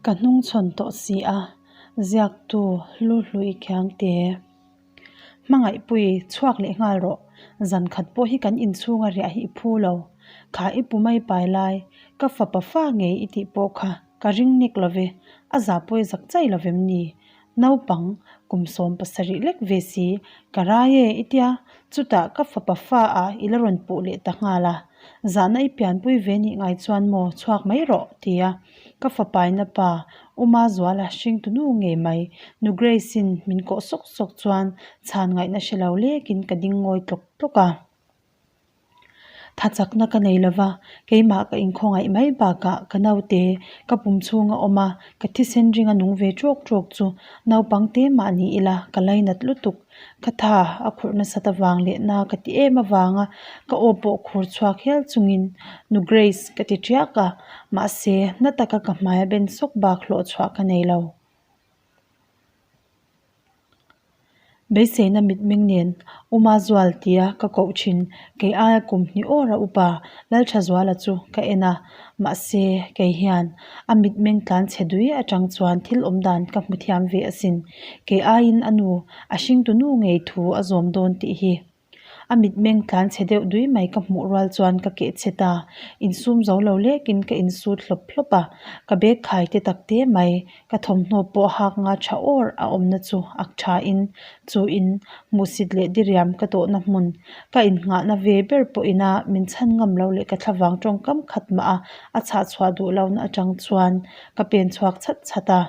Ka hnungchhawn tawh si a, ziaktu hlu hlui khiangte. Hmangaihpui chhuak leh nghal rawh, zan khat pawh hi kan inchhunga riah hi i phu lo. Kha i pu mai pai lai, ka fapa fa ngei i tih pawh kha ka ring nek lo ve, a za pawi zak chai lo vem ni? Naupang, kum 70 lek ve si, ka rai e i tia, chutah ka fapa fa ah i la rawn puh leh ta nghal a, zahna i pianpui ve nih ngai chuan maw chhuak mai rawh tia ka fapaina pa Uma Zuala hringtu nu ngei mai Nu Grace-in min kawh sawk sawk chuan chhan ngaihna hre lo lekin ka ding ngawi tlawk tlawk a. Tha chakna ka nei lova, keimah ka inkhawngaih mai bakah ka naute ka pum chhung a awm a, ka thisen ringa nung ve trawk trawk chu naupang te mah ni ila ka lainat lutuk. Ka tha a khurh nasat avang leh na ka ti em avanga ka aw pawh khur chhuak hial chungin Nu Grace ka ti tiak a, mahse na taka ka hmai a ben sawk bak hlawh chhuah ka nei lo. Beiseina mitmeng nen Uma Zual tia ka koh thin kei aia kum hnih awr a upa Lalthazuala chu ka en a, mahse kei hian a mitmeng tlan chhe dui atang chuan thil awm dan ka hmu thiam ve asin. Kei aiin a nu a hringtu nu ngei thu a zawm dawn tih hi. A mitmeng tlan chhe deuh dui mai ka hmuh rual chuan ka keh chhe ta. Insum zo lo lekin ka insut hlawp hlawp a, ka bag khai te tak te mai. Ka thawmhnaw pawh hak nga tha awr a awmna chu ak tha in, chu in hmuhsit leh diriam ka tawhna hmun ka innghahna ve ber pawhina min chhan ngam lo leh ka thlavang tawngkam khat mah a a chhah chhuah duh lohna atang chuan ka pen chhuak chhat chhat a.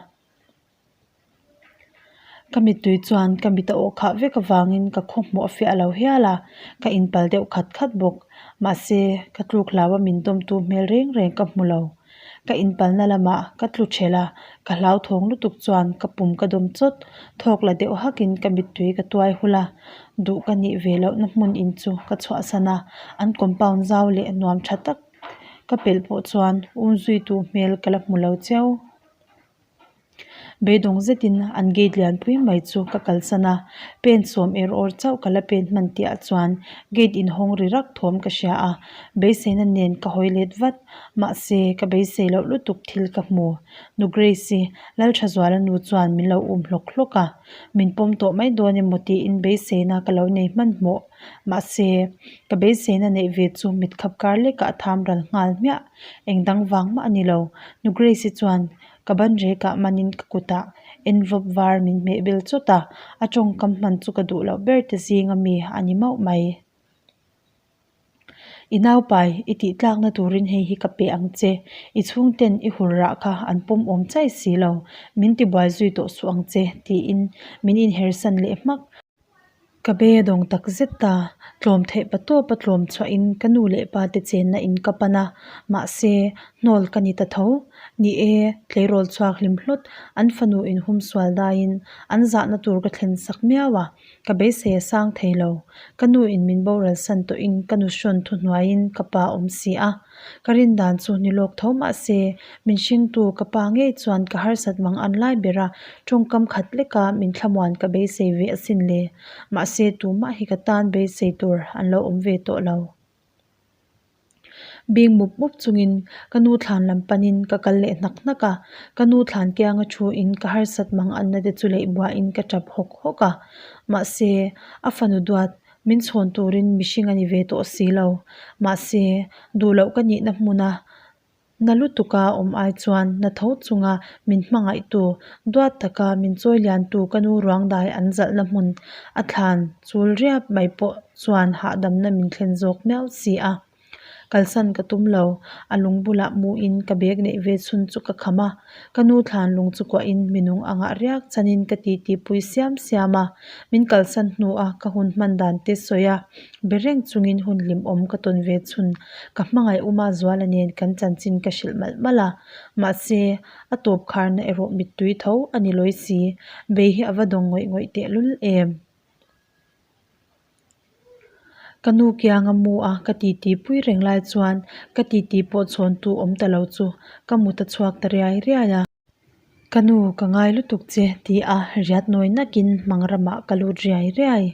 Ka mittui chuan ka mit a awh khah vek avangin ka khaw hmuh a fiah lo hial a, ka inpal deuh khat khat bawk. Mahse, ka tluk hlau a min dawmtu hmel reng reng ka hmu lo. Ka inpalna lamah ka tlu ṭhelh a, ka hlauthawng lutuk chuan ka pum ka dawm chawt. Thawk la deuh hakin ka mittui ka tuai hul a, duh ka nih ve lohna hmun in chu ka chhuahsan a, an compound zau leh nuam ṭha tak ka pelh pawh chuan umzuitu hmel ka la hmu lo cheu. Beidawng zetin an gate lianpui mai chu ka kalsan a, pen sawm er awr chauh ka la pen hman tih ah chuan gate inhawng ri rak thawm ka hria a, beiseina nen ka hawi let vat, mahse ka beisei loh lutuk thil ka hmu. Nu Grace-i Lalthazuala nu chuan min lo um hlawk hlawk a, min pawm tawh mai dawn emaw tiin beiseina ka lo nei hmanhmawh, mahse ka beiseina neih ve chu mitkhap kar lekah a tham ral nghal hmiah. Eng dang vang mah a ni lo. Nu Grace-i chuan ka ban rekah manin ka kutah envelope var min hmeh bel chawt a, a tawngkam hman chu ka duh loh ber te zinga mi a ni mauh mai. I naupai, i tih tlakna turin hei hi ka pe ang che. I chhungten i hur rah kha an pawm awm chai si lo. Min tibuai zui tawh suh ang che, tiin min inhersan leh hmak. Ka be a dawng tak zet ta, tlawm theih pa tawp a tlawm chhuahin ka nu leh pa te chenna in ka pan a, mahse hnawl ka ni ta tho. Ni e, tleirawl chhuak hlim hlawt, an fanu in hum sual daiin an zahna tur ka thlen sak miau a, ka beisei a sang thei lo. Ka nu in min boral san tawhin ka nu hrawn thu hnuaiin ka pa awm si a. Ka rin dan chu ni lawk tho mah se, min hringtu ka pa ngei chuan ka harsat mang an lai ber a, tawngkam khat leka min thlamuan ka beisei ve asin le. Mahse tumah hi ka tan beisei tur an lo awm ve tawh lo. Bing mup mup chungin ka nu thlan lam panin ka kal leh hnak hnak a, ka nu thlan kianga thu in ka harsat mang anna te chu leih buahin ka tap hawk hawk a. Mahse, a fanu duat Min chhawn turin mihring a ni ve tawh si lo. Mahse, duh loh ka nihna hmuna na lutuka awm ai chuan na tho chunga min hmangaihtu, duat taka min chawi liantu ka nu ruang dai an zalhna hmun a thlan chul riap mai pawh chuan hahdamna min thlen zawk miau si a. Kalsan ka tum lo, a lung bulah muin ka bag neih ve chhun chu ka kham a, ka nu thlan lung chu kuahin minung angah riak chanin ka titi pui siam siam a, min kalsan hnua ka hun hman dan te sawi a, be reng chungin hun hlimawm ka tawn ve chhun ka hmangaih uma Zuala nen kan chanchin ka hrilh malh malh a, mahse a tawp kharna erawh mittui tho a ni lawi si, bei hi a va dawng ngawih ngawih tehlul em. Ka nu kianga mu a ka titi pui reng lai chuan ka titi pawh chhawn tu awm ta lo chu ka mut a chhuak ta riai riai a. Ka nu ka ngai lutuk che ti a riat nawi nakin hmang ramah ka lut riai riai.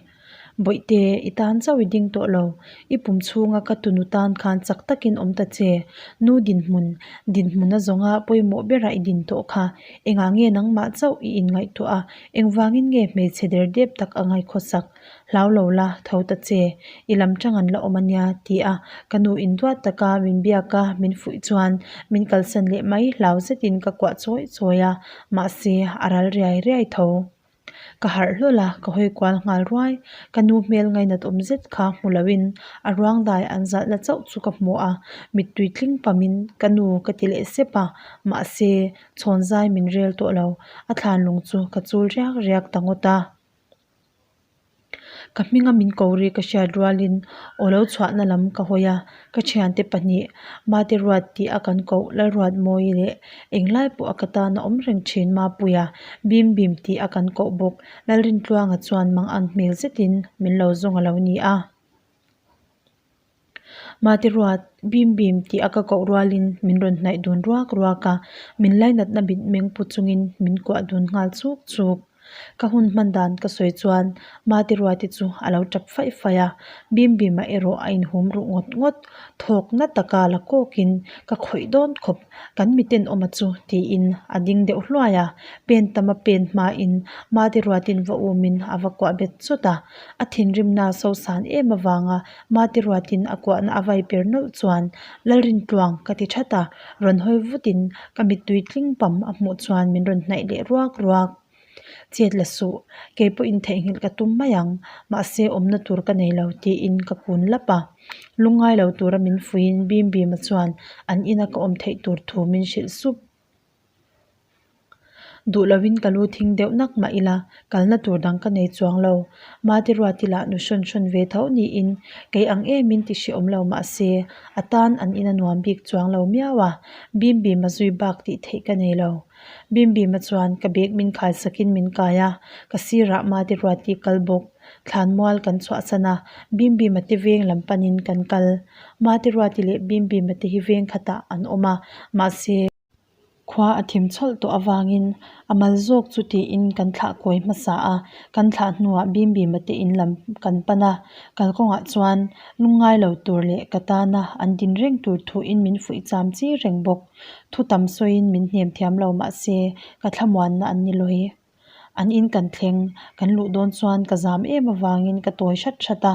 Bawihte, i tan chauh i ding tawh lo. I pum chhunga ka tunu tan khan chak takin awm ta che. Nu dinhmun, dinhmun a zawnga pawimawh berah i din tawh kha. Engah nge nangmah chauh i inngaihtuah a, engvangin nge hmeichhe der dep tak a ngaihkhawsak? Hlau lo la, tho ta che. I lam tang an la awm a nia, ti a ka nu induat taka min biak a, min fuih chuan min kalsan leh mai hlau zetin ka kuah chawi chawi a, mahse a ral riai riai tho. Ka harh hlawl a, ka hawi kual nghal ruai. Ka nu hmel ngainat awm zet kha hmu loin a ruang dai an zalhna chauh chu ka hmu a, mittui tling pamin ka nu ka ti leh sep a, mahse chhawn zai min rel tawh lo, a thlan lung chu ka chul riak riak ta ngawt a. Ka hminga min ko ri ka hriat rualin aw lo chhuahna lam ka hawi a, ka thiante pahnih Mate Ruat tih a kan koh Lalruatmawi leh englai pawh a ka tana awm reng thin Mapuia Bim Bim tih a kan koh bawk Lalrintluanga chuan mangan hmel zetin min lo zawng a lo ni a. Mate Ruat, Bim Bim tih a ka koh rualin min rawn hnaih dun ruak ruak a, min lainatna mit meng pu chungin min kuah dun nghal chuk chuk. Ka hun hman dan ka sawi chuan Mate Ruati chu a lo tap faih faih a, Bim Bima erawh a inhum ruh ngawt ngawt. Thawk na taka la kawkin ka khawih dawn khawp kan miten awma chu tiin a ding deuh hluai a, pen tama pen hmain Mate Ruatin va umin a va kuah bet chawt a, a thinrimna sosan em avanga Mate Ruatin a kuahna a vai per nawlh chuan Lalrintluang ka ti that a, rawn hawi vutin ka mittui tling pam a hmuh chuan min rawn hnaih leh ruak ruak. Chet la suh, kei pawhin theihnghilh ka tum mai ang, mahse awmna tur ka nei lo tiin ka kun lap a. Lungngai lo tura min fuiin Bim Bima chuan an ina ka awm theih tur thu min hrilh sup. Duh lovin ka lu thing deuh nak mah ila, kalna tur dang ka nei chuang lo. Mate Ruati lah nu hrawn hrawn ve tho niin kei ang emin ti hrehawm lo mah se, a tan an in a nuam bik chuang lo miau a, Bim Bima zui bak tih theih ka nei lo. Bim Bima chuan ka bag min khai sakin min kai a, ka sirah Mate Ruati kal bawk. Thlanmual kan chhuahsan a, Bim Bima te veng lam panin kan kal. Mate Ruati leh Bim Bima te hi veng khatah an awm a, mahse, Khua a thim chhawlh tawh avangin a mal zawk chu tiin kan thlah kawi hmasa a, kan thlah hnuah Bim Bima te in lam kan pan a, kalkawngah chuan lungngai lo tur leh ka tana an din reng tur thuin min fuih cham chi reng bawk. Thu tam sawiin min hnem thiam lo mah se ka thlamuanna an ni lawi. An in kan thleng, kan luh dawn chuan ka zam em avangin ka tawi hrat hrat a,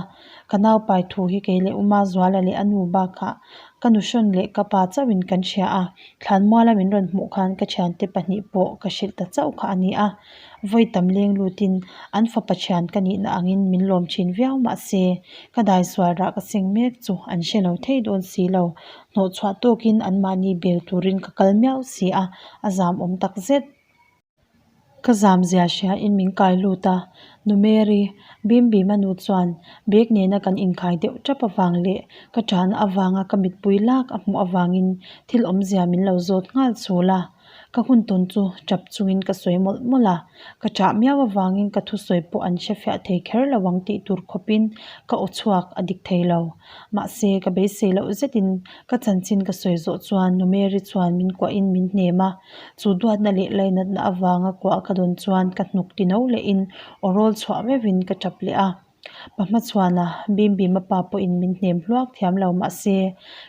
ka nau pai thu hi kei leh Uma Zuala leh a nu bakah ka nuhrawn leh ka pa chauhin kan hria a, Thlanmuala min rawn hmuh khan ka thiante pahnih pawh ka hrilh ta chauh kha a ni a, vawi tam leng lutin an fapa thian ka nihna angin min lawm thin viau mah se ka daisual rah ka seng mek chu an hre lo thei dawn si lo, hnawhchhuah tawkin anmahni bel turin ka kal miau si a, a zam awm tak zet. Ka zam zia hria in min kai lut a, Nu Mary, Bim Bima nu chuan bag nena kan inkhai deuh tap avang leh ka ṭahna avanga ka mitpui lak a hmuh avangin thil awmzia min lo zawt nghal chul a. Ka hun tawn chu ṭap chungin ka sawi mawlh mawlh a, ka ṭah miau avangin ka thusawi pawh an hre fiah thei kher lo ang tih tur khawpin ka aw chhuak a dik thei lo. Mahse, ka beisei loh zetin ka chanchin ka sawi zawh chuan Nu Mary chuan min kuahin min hnem a, Chu duatna leh lainatna avanga kuah ka dawn chuan ka hnuk ti no lehin aw rawl chhuah meuhin ka tap leh a. Pa hmachhuana Bim Bima pa pawhin min hnem hluak thiam lo mahse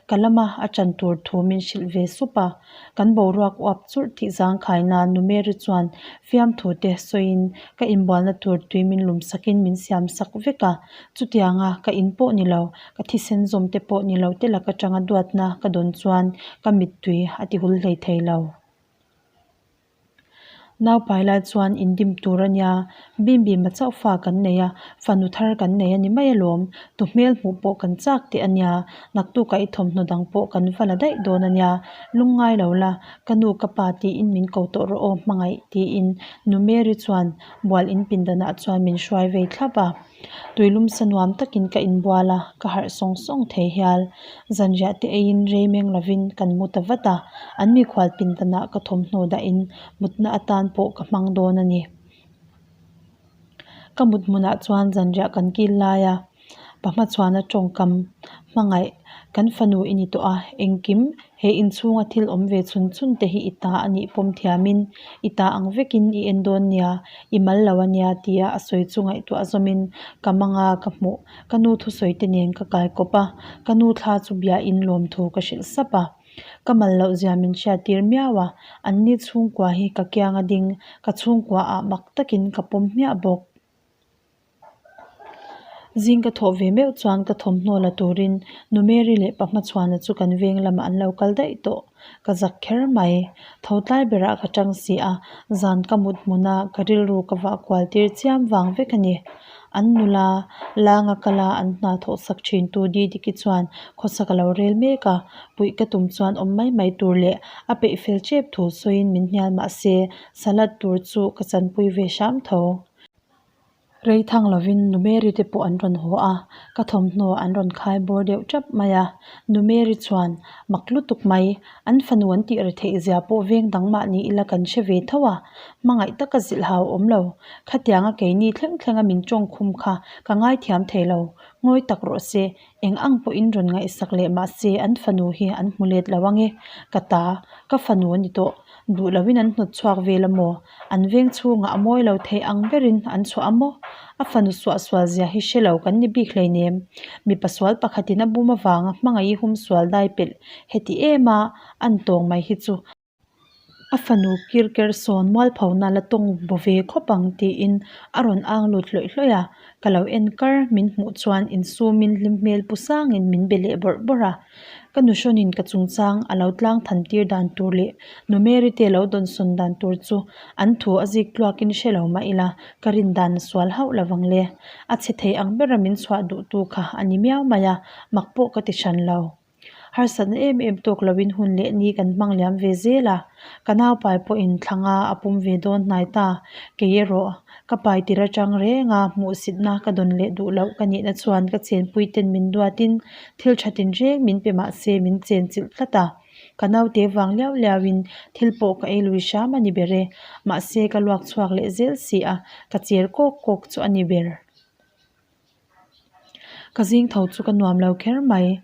ka lama a ṭan tur thu min hrilh ve sup a. Kan boruak uap churh tih zangkhai nan Nu Mary chuan fiamthu te sawiin ka inbualna tur tui min lum sakin min siam sak vek a. Chutianga ka in pawh ni lo, ka thisen zawm te pawh ni lo te lak atanga duatna ka dawn chuan ka mittui a ti hul hlei thei lo. Naupai lai chuan indim tur a nia, Bim Bima chauh fa kan nei a, fanu thar kan nei a ni mai alawm, tu hmel hmuh pawh kan chak teh a nia, naktukah i thawmhnaw dang pawh kan va la daih dawn a nia, lungngai lo la, ka nu ka pa tiin min ko tawh rawh aw hmangaih tiin Nu Mary chuan bual in pindanah chuan min hruai vei thlap a. Tuilum sa nuam takin ka inbual a, ka harh sawng sawng thei hial. Zanriah te eiin rei meng lovin kan mu ta vat a, an mikhual pindanah ka thawmhnaw dahin mutna atan pawh ka hmang dawn a ni. Ka mut hmunah chuan zanriah kan kil lai a. Pa hmachhuana tawngkam hmangaih kan fanu i ni tawh a, engkim he inchhunga thil awm ve chhun chhun te hi i ta a nih pawm thiamin i ta ang vekin i en dawn nia, i mal lo a nia tia a sawi chu ngaihtuah zawmin ka manga ka hmuh ka nu thusawi te nen ka kai kawp a, ka nu thla chu biain lawmthu ka hrilh sap a. Ka mal loh zia min hriat tir miau a, an ni chhungkua hi ka kianga ding ka chhungkua ah mak takin ka pawm hmiah bawk. Zing ka thawh ve meuh chuan ka thawmhnaw la turin Nu Mary leh Pa Hmachhuana chu kan veng lamah an lo kal daih tawh. Ka zak kher mai. Tho tlai berah ka tang si a, zan ka mut hmuna ka rilru ka vah kual tir chiam vang vek a ni. An nula langa kala an hna thawh sak thin tu Didiki chuan khawsak a lo rel mek a, puih ka tum chuan awm mai mai tur leh a peih fel tep thu sawiin min hnial mah se salad tur chu ka chanpui ve hram tho. Rei thang lovin Nu Mary te pawh an rawn haw a, ka thawmhnaw an rawn khai bawr deuh tap mai a. Nu Mary chuan, Mak lutuk mai, an fanu an tih ri theih zia pawh veng dang mah ni ila kan hre ve tho a, hmangaih taka zilh hau awm lo. Khatianga keini thleng thlenga min tawng khum kha ka ngaithiam thei lo, ngawi tak rawh se, Eng ang pawhin rawn ngaihsak leh mahse an fanu hi an hmu let lo ange. Ka ta, ka fanu a ni tawh. Duh loin an hnawt chhuak vel a maw? An veng chhungah a mawi lo thei ang berin an chhuah a maw? A fanu suahsual zia hi hre lo kan ni bik hleinem. Mipa sual pakhatin a bum avanga hmangaih i humsual dai pelh heti em a an tawng mai hi chu. A fanu kir ker sawn mualphona la tawng baw ve khawp ang tiin a rawn ang lut hlawih hlawih a, ka lo en kar min hmuh chuan insumin hlim hmel pu sangin min be leh bawrh bawrh a. Ka nuhrawnin ka chungchang a lo tlang than tir dan tur leh nu Mary te lo dawnsawn dan tur chu an thu a zik tluakin hre lo mah ila ka rin dan a sual hauh lo vang le. A chhe thei ang bera min chhuah duhtu kha a ni miau mai a, mak pawh ka ti hran lo. Harsatna em em tawk loin hun leh ni kan hmang liam ve zel a, ka naupai pawhin thlanga a pum ve dawn hnai ta. Kei erawh ka pai tir atang reng a, hmuhsitna ka dawn leh duh loh ka nihna chuan ka chenpui ten min duatin thil tha tinreng min pe mah se min chen chilh tlat a. Ka naute vang liau liauin thil pawh ka ei lui hram a ni ber e. Mahse ka luak chhuak leh zel si a, ka cher kawk kawk chu a ni ber. Ka zing tho chu ka nuam lo kher mai.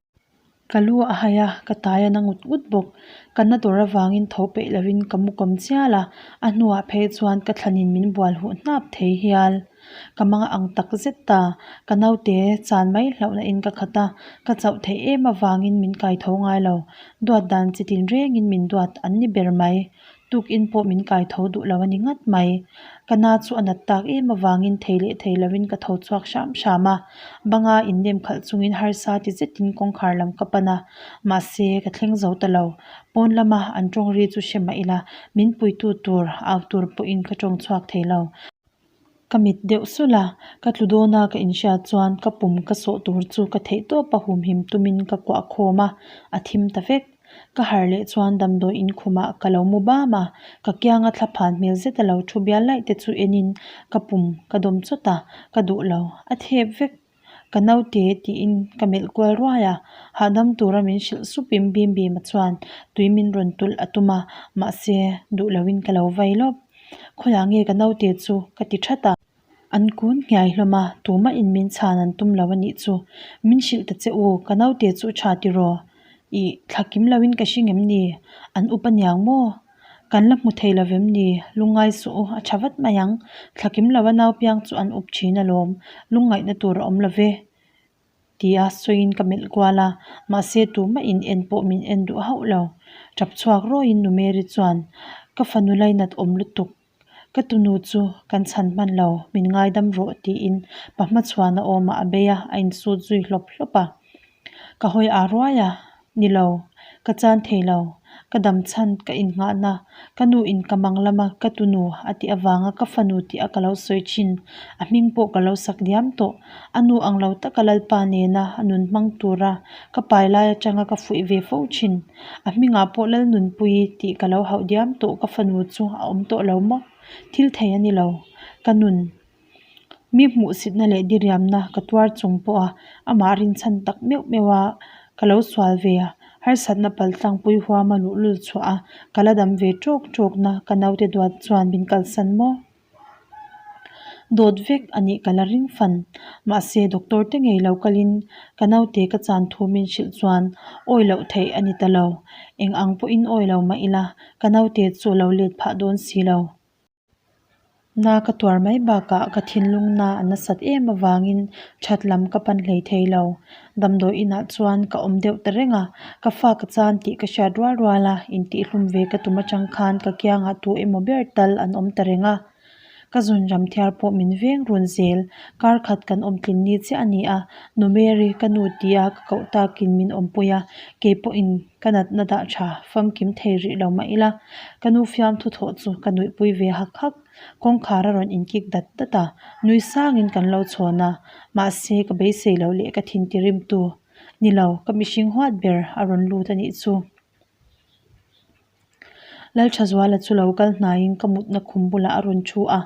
Ka lu a hai a, ka tai a na ngut ngut bawk. Ka na dawr avangin tho peih lovin ka mu kawm chial a, a hnuah phei chuan ka thlanin min bual huh hnap thei hial. Ka mang ang tak zet ta, ka naute chan mai hlauhna in ka khat a, ka chauh theih em avangin min kai tho ngai lo. Duat dan chi tin rengin min duat an ni ber mai. Tukin pawh min kai tho duh lo a ni ngat mai. Ka na chu a nat tak em avangin thei leh thei lovin ka tho chhuak hram hram a. Banga innem khalh chungin harsa ti zetin kawngkhar lam ka pan a, mahse ka thleng zo ta lo. Pawn lama an tawng ri chu hre mah ila, min puitu tur au tur pawhin ka tawng chhuak thei lo. Ka mit deuh sulh a, ka tlu dawn a ka inhriat chuan ka pum ka sawh tur chu ka theih tawp a humhim tumin ka kuah khawm a, a thim ta vek. Ka harh leh chuan damdawi inkhumah ka lo mu bam a, ka kianga thlaphan hmel zet a lo thu bial laih te chu enin ka pum ka dawm chawt a, ka duh lo, a thep vek. Ka naute tiin ka melh kual ruai a, hahdam tura min hrilh supin bim bim a chuan tui min rawn tulh a tum a, mahse duh loin ka lo vai lawp. Khawiah nge ka naute chu ka ti that a. An kun nghiai hlawm a, tumah in min chhan an tum lo a nih chu. Min hrilh ta che u, ka naute chu tha tiraw? Ih, thla kim loin ka hring em ni? An up aniang maw? Kan la hmu thei lo vem ni? Lungngai suh u, a tha vat mai ang. Thla kim lo a nau piang chu an up thin alawm. Lungngaihna tur a awm lo ve tia sawiin ka melh kual a, mahse tumah in en pawh min en duh hauh lo. Tap chhuak rawhin Nu Mary chuan, Ka fanu lainat awm lutuk. Ka tunu chu kan chhan hman lo, min ngaidam rawh tiin pa hmachhuana awmah a bei a, a insut zui hlawp hlawp a. Ka hawi a ruai a, Ni lo, ka chan thei lo. Ka dam chhan ka innghahna, ka nu in ka mang lama ka tunu a tih avanga ka fanu tih a ka lo sawi thin, a hming pawh ka lo sak diam tawh. A nu ang lo taka Lalpa nena a nun hmang tura ka pai lai atanga ka fuih ve fo thin. A hmingah pawh Lalnunpuii tih ka lo hauh diam tawh ka fanu chu a awm tawh lo maw? Thil thei a ni lo. Ka nun mi hmuhsitna leh diriamna ka tuar chung pawha amah rinchhan tak meuh meuh a ka lo sual ve a, harsatna paltlangpui huama luhlul chhuah a ka la dam ve tawk tawkna ka naute duat chuan min kalsan maw? Dawt vek a nih ka la ring fan. Mahse doctor te ngei lo kalin ka naute ka chan thu min hrilh chuan awi loh theih a ni ta lo. Eng ang pawhin awi lo mah ila ka naute chu a lo let phah dawn si lo. Na ka tuar mai bakah ka thinlung na a nasat em avangin that lam ka pan hlei thei lo. Damdawi inah chuan ka awm deuh ta reng a, ka fa ka chan tih ka hriat rual rual a, intihhlum ve ka tum atang khan ka kiangah tu emaw ber tal an awm ta reng a. Ka zun ram thiar pawh min veng run zel, kar khat kan awm tlin ni chiah a ni a, Nu Mary ka nu tia ka koh takin min awmpui a, kei pawhin ka natna dah tha famkim thei rih lo mah ila, ka nu fiamthu thawh chu ka nuihpui ve hak hak. Kawngkhar a rawn inkik dat dat a, nui sangin kan lo chhawn a, mahse ka beisei loh leh ka thin tirimtu ni lo, ka mihring huat ber a rawn lut a nih chu. Lalthazuala chu lo kal hnaiin ka mutna khum bulah a rawn thu a.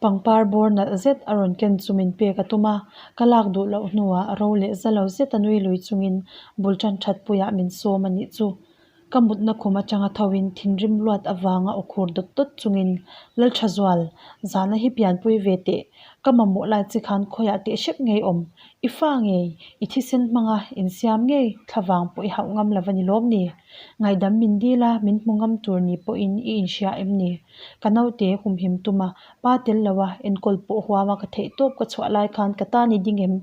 Pangpar bawr nalh zet a rawn ken chu min pek a tum a, ka lak duh loh hnuah ro leh za lo zet a nui lui chungin bul tan that puiah min sawm a nih chu. Ka mutna khum atanga thoin thinrim luat avanga aw khur dawt dawt chungin Lalthazual, zahna hi pianpui ve teh, ka mamawh lai che khan khawiah teh hrep ngei awm, i fa ngei, i thisen hmanga insiam ngei thlavang pawh i hauh ngam lo a ni lawm ni? Ngaihdam min dil a, min hmu ngam tur ni pawhin i inhria em ni? Ka naute humhim tum a, pa tel lo a, enkawl pawh huam a ka theih tawp ka chhuah lai khan ka tan i ding em?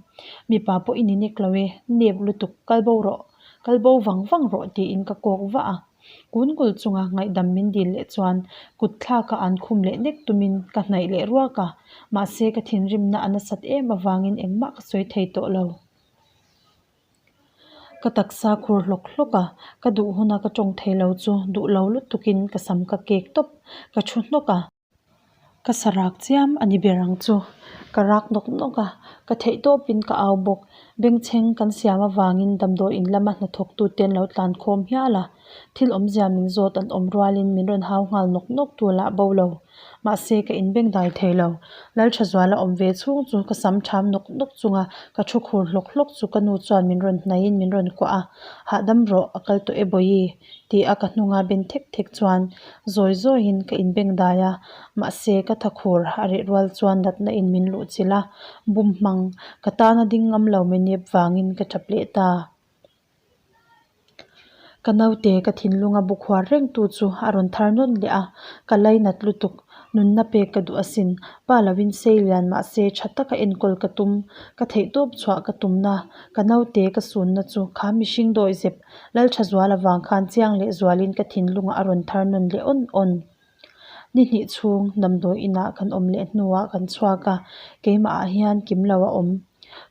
Mipa pawh i ni nek lo e, nep lutuk, kal bo rawh, kal bo vang vang rawh tiin ka kawk vah a. Kun kul chunga ngaihdam min dil leh chuan kut thlaka an khum leh nek tumin ka hnaih leh ruak a, mahse ka thinrimna a nasat em avangin engmah ka sawi thei tawh lo. Ka taksa khur hlawk hlawk a, ka duh huna ka tawng thei lo chu duh lo lutukin ka sam ka kek tawp, ka thu hnawk a. Ka sa rak chiam a ni ber ang chu, ka rak nawk nawk a, ka theih tawpin ka au bawk. Bengchheng kan siam avangin damdawi in lama hnathawk tute an lo tlan khawm hial a, thil awmzia min zawt an awm rualin min rawn hau nghal nawk nawk tu lah bo lo. Mahse ka inbeng dai thei lo. Lalthazuala awm ve chhung chu ka sam tham nawk nawk chunga ka thu khur hlawk hlawk chu ka nu chuan min rawn hnaihin min rawn kuah a, Hahdam rawh, a kal tawh e Bawihi ti a ka hnunga ben thek thek chuan zawi zawiin ka inbeng dai a, mahse ka tha khur a reh rual chuan natna in min luh chilh a, bum hmang ka tana ding ngam lo minep vangin ka tap leh ta. Ka naute ka thinlunga bu khuar reng tu chu a rawn thar nawn leh a, ka lainat lutuk, nunna pek ka duh asin, pa lovin sei lian mahse tha taka enkawl ka tum, ka theihtawp chhuah ka tumna, ka naute ka sunna chu kha mihring dawihzep Lalthazual avang khan chiang leh zualin ka thinlungah a rawn thar nawn leh awn awn. Ni hnih chhung damdawi inah kan awm leh hnuah kan chhuak a, keimahah hian kim lo a awm.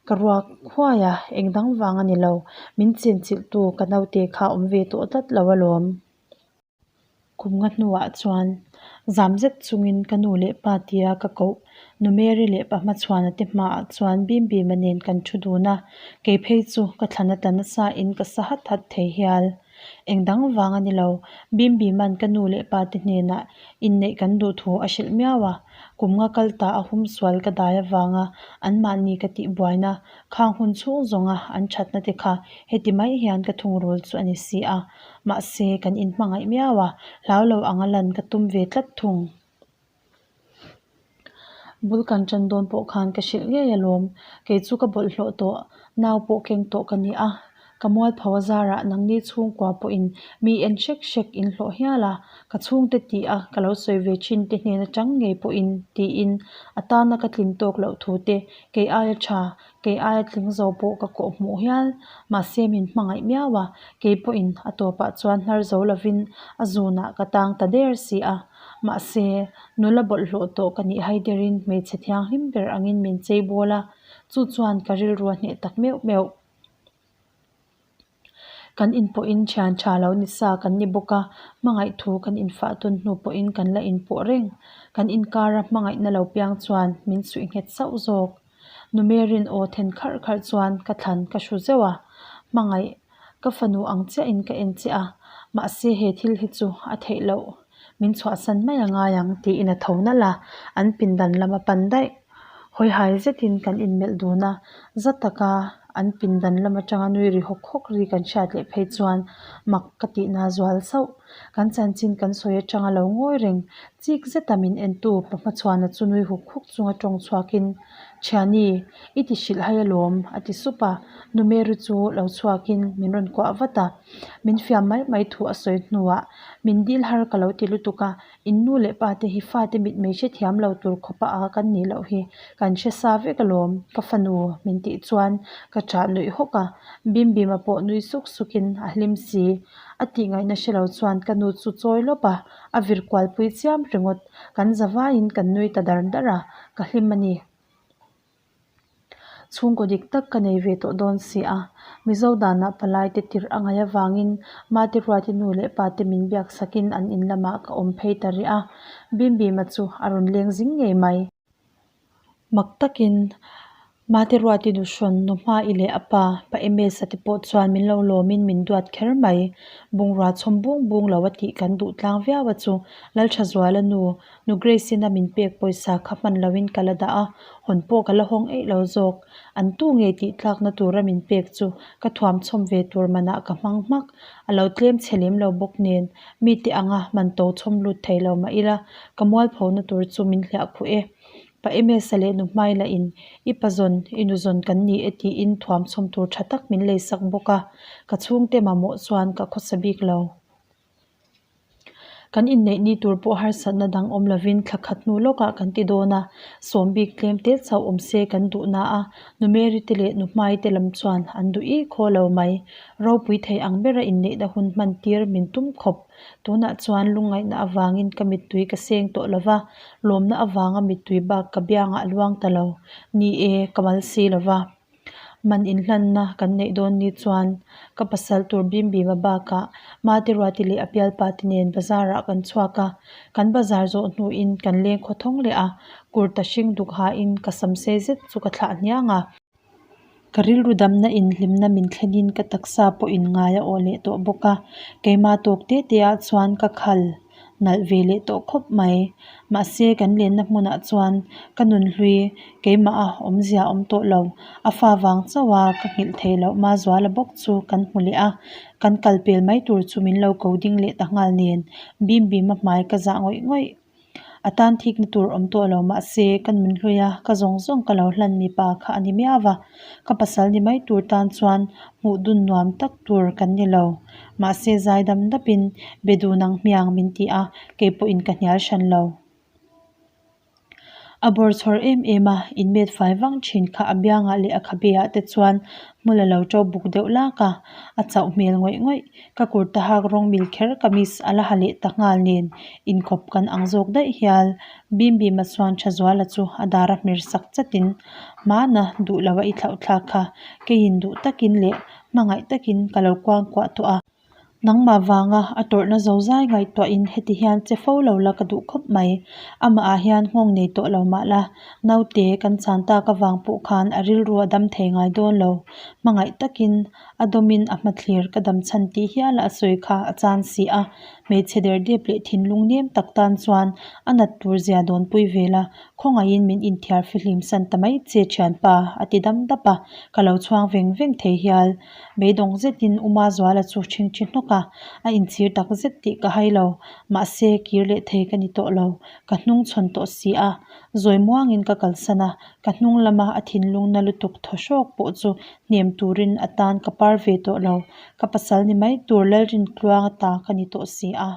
Ka ruak huai a, eng dang vang a ni lo, min chenchilhtu ka naute kha awm ve tawh tlat lo alawm. Kum nga hnuah chuan zam zet chungin ka nu leh pa tia ka koh Nu Mary leh pa Hmachhuana te hmaah chuan bim bima nen kan thu dun a, kei phei chu ka thlan a tla nasa in ka sa hat hat thei hial. Eng dang vang a ni lo, bim bima'n ka nu leh pa te hnenah inneih kan duh thu a hrilh miau a, kum nga kal ta a hum sual ka dai avanga anmahni ka tih buaina khang hun chhung zawnga an thatna te kha heti mai hian ka thungrul chu a ni si a, mahse kan inhmangaih miau a, hlau lo anga lan ka tum ve tlat thung. Bul kan tan dawn pawh khan ka hrilh ngei alawm, kei chu ka bawlhhlawh tawh, nau pawh keng tawh ka ni a, ka mualpho a zarah nangni chhungkua pawhin mi en hrek hrek in hlawh hial a, ka chhungte tih a ka lo sawi ve thin te hnen atang ngei pawhin tiin a tana ka tlin tawk loh thu te kei aia tha, kei aia tling zo pawh ka kawh hmuh hial, mahse min hmangaih miau a, kei pawhin a tawpah chuan hnar zo lovin a zunah ka tang ta der si a. Mahse, nula bawlhhlawh tawh ka nih hai derin hmeichhe thianghlim ber angin min chei bawl a, chu chuan ka rilru a hneh tak meuh meuh. Kan inpawhin thian tha lo ni sa kan ni bawk a, hmangaih thu kan infah tawn hnu pawhin kan la inpawh reng. Kan inkara hmangaihna lo piang chuan min suih nghet sauh zawk. Numerin aw then kharh kharh chuan ka thlan ka hru zeuh a, hmangaih ka fanu ang chiahin ka en che a, mahse he thil hi chu a theih loh, min chhuahsan mai a ngai ang tiin a tho nalh a, an pindan lam a pan daih. Hawihai zetin kan inmelh dun a, za taka an pindan lam atanga nui ri hawk hawk ri kan hriat leh phei chuan mak ka tihna a zual sauh. Kan chanchin kan sawi atanga lo ngawi reng chik zeta min entu pa hmachhuana chu nui huk huk chunga tawng chhuakin, Thiani, i ti hrilh hai alawm, a ti sup a. Nu Mary chu lo chhuakin min rawn kuah vat a. Min fiam mai mai thu a sawi hnuah min dil har ka lo ti lutuk a, In nu leh pa te hi fate mitmei hrethiam lo tur khawpa a kan nih loh hi kan hre sa vek alawm, ka fanu min tih chuan ka ṭah nuih hawk a, Bim Bima pawh nui suk sukin a hlim si. A tih ngaihna hre lo chuan ka nu chu chawi lawp a, a vir kualpui chiam ringawt. Kan za vaiin kan nui ta dar dar a, ka hlim a ni. Chhungkaw dik tak ka nei ve tawh dawn si a, Mizo danah palai te tirh a ngaih avangin Mate Ruati nu leh pa te min biak sakin an in lamah ka awm phei ta rih a, Bim Bima chu a rawn leng zing ngei mai. Mak takin Mate Ruati nu hrawn nu Hmai leh a pa, Pa Emesa te pawh chuan min lo lawmin min duat kher mai. Bungrua chhawm bung bung lo a tih kan duh tlang viau a chu Lalthazuala nu Nu Grace-in a min pek pawisa kha hman loin ka la dah a, hawn pawh ka la hawng eih lo zawk. An tu ngei tih tlakna tura min pek chu ka thuam chhawm ve tur manah ka hmang hmak. A lo tlem chhe lem lo bawk nen, mite anga man to chhawm lut thei lo mah ila, ka mualphona tur chu min hliah khuh e. Pa Emesa leh nu Hmaila in i pa zawn, i nu zawn kan ni e tiin thuam chhawm tur tha tak min leisak bawk a, ka chhungte mamawh chuan ka khawsa bik lo. Kan inneih ni tur pawh harsatna dang awm lovin thla khat hnu lawkah kan ti dawn a, sawm bik tlem te chauh awm se kan duh na a, nu Mary te leh nu Hmai te lam chuan an duh ih khaw lo mai. Ropui thei ang bera inneihna hun hman tir min tum khawp. Tunah chuan lungngaihna avangin ka mittui ka seng tawh lo va, lawmna avanga mittui bak ka biangah a luang ta lo. Ni e, ka mal si lo va. Man inhlanna kan neih dawn ni chuan ka pasal tur bim bim a bakah Mate Ruati leh a bialpa te nen bazar ah kan chhuak a, kan bazar zawh hnuin kan leng khaw thawng leh a, kurta hring duk hain ka sam sei zet chu ka thlah hniang a. Ka rilru damna in hlimna min thlenin ka taksa pawhin ngai a awh leh tawh bawk a, keimah tawk te te ah chuan ka khal. nalh ve leh tawh khawp mai. Mahse kan lenna hmunah chuan ka nunhlui keimah a awmzia a awm tawh lo. A fa vang chauh a ka nghilh theih loh Mazuala bawk chu kan hmu leh a, kan kal pel mai tur chu min lo ko ding leh ta nghal nen bim bim a hmai ka zah ngawih ngawih. A tan thikna tur awm tawh lo mahse ka nunhlui a ka zawng zawng ka lo hlan mipa kha a ni miau a, ka pasal ni mai tur tan chuan hmuh dun nuam tak tur kan ni lo. Mahse zai dam dapin be dun ang hmiang min ti a, kei pawhin ka hnial hran lo. A bawrchhawr em em a, inmet fai vang thin kha a biangah leh a khabeah te chuan hmul a lo to buk deuh lak a, a chauh hmel ngawih ngawih. Ka kurta hak rawng mil kher kamis a la ha leh ta nghal nen inkawp kan ang zawk daih hial. Bim Bima chuan Thazuala chu a dar a hmer sak chatin, Hmana duh lo a i thlauh thlak kha, keiin duh takin leh Hmangaih takin ka lo kuang kuah tawh a. Nangmah vanga a tawrhna zo zai ngaihtuahin heti hian che fo lo la ka duh khawp mai. Amah ah hian nghawng nei tawh lo mah la, naute kan chan tak avang pawh khan a rilru a dam thei ngai dawn lo. Hmangaih takin a dawmin a hmathlir ka dam chhan tih hiala a sawi kha a chan si a. Hmeichhe derdep leh thinlung nem tak tan chuan a nat tur zia dawnpui ve la, Khawngaihin min inthiar fihlim san ta mai che thianpa, a ti dam dap a, ka lo chhuang veng veng thei hial. Beidawng zetin U Mazuala chu ṭhing ṭhi hnawk a, a inchhir tak zet tih ka hai lo. Mahse, kir leh thei ka ni tawh lo, ka hnung chhawn tawh si a. Zawi muangin ka kalsan a, ka hnung lama a thinlung na lutuk thaw hrawk pawh chu hnem turin a tan ka par ve tawh lo. Ka pasal ni mai tur Lalrintluanga ta ka ni tawh si a.